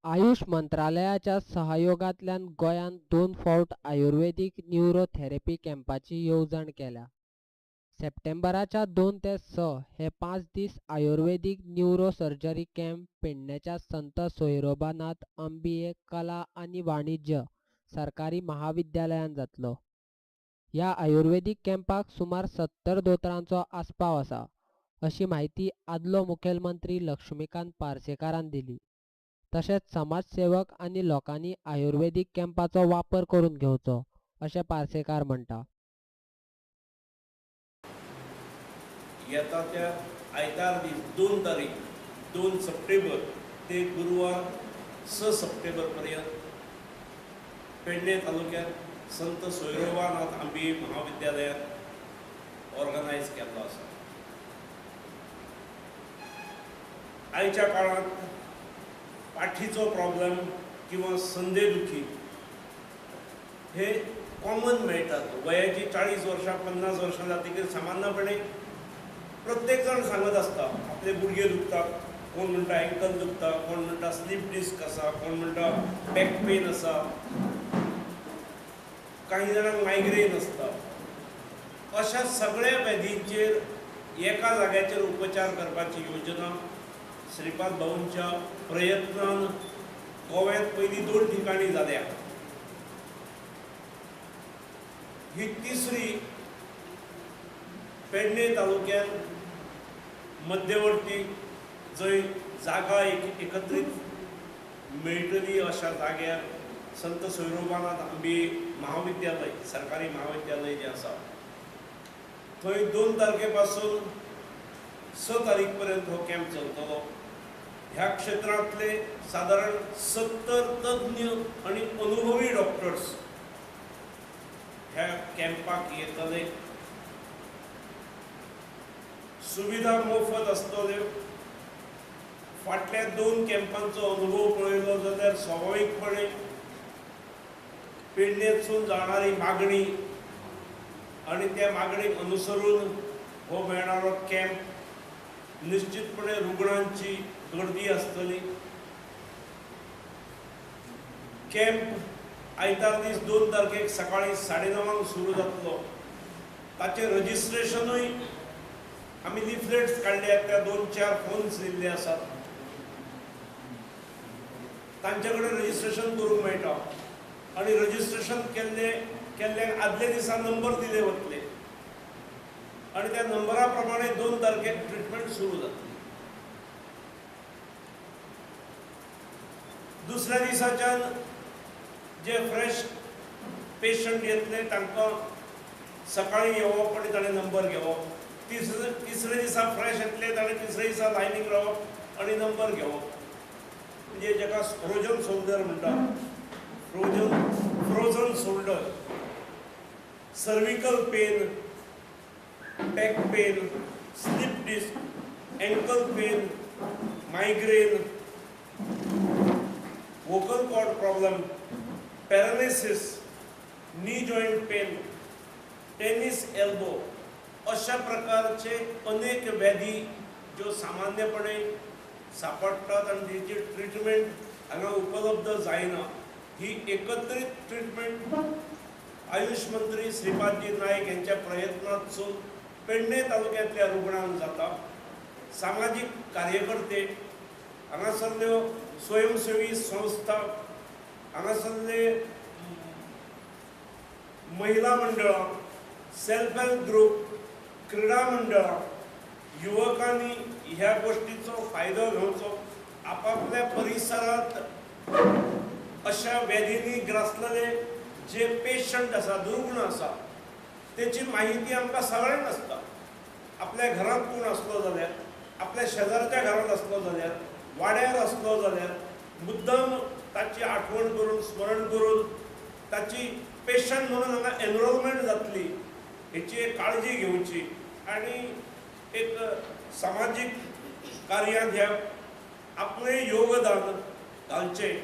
आयुष मंत्रालयाच्या सहयोगांतल्यान गोंयांत 2 फावट आयुर्वेदीक न्युरो थेरपी कॅम्पाची येवजण केल्या. सप्टेंबराच्या 2 ते 6 हे 5 दीस आयुर्वेदीक न्युरो सर्जरी कॅम्प पेडणेच्या संत सोहिरोबानाथ अंबिये कला आनी वाणिज्य सरकारी महाविद्यालयांत जातलो. ह्या आयुर्वेदीक कॅम्पाक सुमार 70 दोतोरांचो आस्पाव आसा अशी म्हायती आदलो मुखेलमंत्री लक्ष्मीकांत पार्सेकारान दिली. तशेंच समाजसेवक आनी लोकांनी आयुर्वेदीक कॅम्पाचो वापर करून घेवचो अशें पार्सेकार म्हणटा. येता त्या आयतार दीस 2 तारीख 2 सप्टेंबर ते गुरुवार 6 सप्टेंबर पर्यंत पेडणे तालुक्यात संत सोहिरोबानाथ आंबिये महाविद्यालयात ऑर्गनायज केल्लो आसा. आयच्या काळांत पाठीचो प्रॉब्लम किंवा संदेदुखी हे कॉमन मेळटात. वयाची 40 वर्षां 50 वर्षां जातकीर सामान्यपणे प्रत्येक जाण सांगत आसता आपले गुडघे दुखतात, कोण म्हणटा एंकल दुखता, कोण म्हणटा स्लीप डिस्क आसा, कोण म्हणटा बॅक पेन आसा, काही जाणांक मायग्रेन आसता. अशा सगळ्या व्याधींचेर एका जाग्याचेर उपचार करपाची योजना श्रीपाद भाऊंच्या प्रयत्नान गोव्यात पयलीं 2 ठिकाणी जाल्या. ही तिसरी पेडणे तालुक्यात मध्यवर्ती जंय जागा एकत्रीत मेळटली अशा जाग्यार संत सोहिरोबानाथ आंबिये महाविद्यालय सरकारी महाविद्यालय जें आसा थंय 2 तारखे पासून 6 तारीख पर्यंत हो कॅम्प चलतलो. ह्या क्षेत्रांतले सादारण 70 तज्ञ आनी अनुभवी डॉक्टर्स ह्या कॅम्पाक येतले. सुविधा मोफत आसतल्यो. फाटल्या 2 कॅम्पांचो अनुभव पळयलो जाल्यार स्वाभाविकपणे पेडणेसून जाणारी मागणी आनी त्या मागणीक अनुसरून हो मेळणारो कॅम्प निश्चितपणे रुग्णांची गर्दी आसतली. कॅम्प आयतार दीस 2 तारखेक सकाळी 9:30 सुरू जातलो. ताचें रजिस्ट्रेशनूय आमी लिफलेट्स काडल्यात, त्या 2-4 फोन्स दिल्ले आसात, तांचे कडेन रजिस्ट्रेशन करूंक मेळटा आनी रजिस्ट्रेशन केल्ल्यांक आदल्या दिसा नंबर दिले वतले आनी त्या नंबरा प्रमाणे 2 तारखेक ट्रिटमेंट सुरू जातली. दुसऱ्या दिसाच्यान जे फ्रेश पेशंट येतले तांकां सकाळी येवप आनी ताणें नंबर घेवप, तिसऱ्या दिसा फ्रेश येतले ताणें तिसऱ्या दिसा लायनीक रावप आनी नंबर घेवप. म्हणजे जाका फ्रोजन शोल्डर म्हणटा, frozen shoulder, cervical pain, back pain, slip disc, ankle pain, migraine, vocal cord problem, paralysis, knee joint pain, tennis elbow अशा प्रकारचे अनेक व्याधी ज्यो सामान्यपणे सापडटात आनी तेची ट्रिटमेंट हांगा उपलब्ध जायना, ही एकत्रीत ट्रिटमेंट आयुष मंत्री श्रीपादजी नायक यांच्या प्रयत्नांतसून पेडणे तालुक्यांतल्या रुग्णांक जाता. सामाजीक कार्यकर्ते, हांगासरल्यो स्वयंसेवी संस्था, हांगासरले महिला मंडळां, सेल्फ हेल्प ग्रुप, क्रीडा मंडळां, युवकांनी ह्या गोष्टीचो फायदो घेवचो. आपापल्या परिसरांत अशा व्याधींनी ग्रासलेले जे पेशंट आसा, दुर्गुण आसा, तेची माहिती आमकां सगळ्यांक आसता. आपल्या घरांत कोण आसलो जाल्यार, आपल्या शेजारच्या घरांत आसलो जाल्यार, वाड्यार आसलो जाल्यार मुद्दम ताची आठवण करून, स्मरण करून ताची पेशंट म्हणून हांगा एनरोलमेंट जातली हेची एक काळजी घेवची आनी एक सामाजीक कार्यांत ह्या आपलें योगदान घालचें.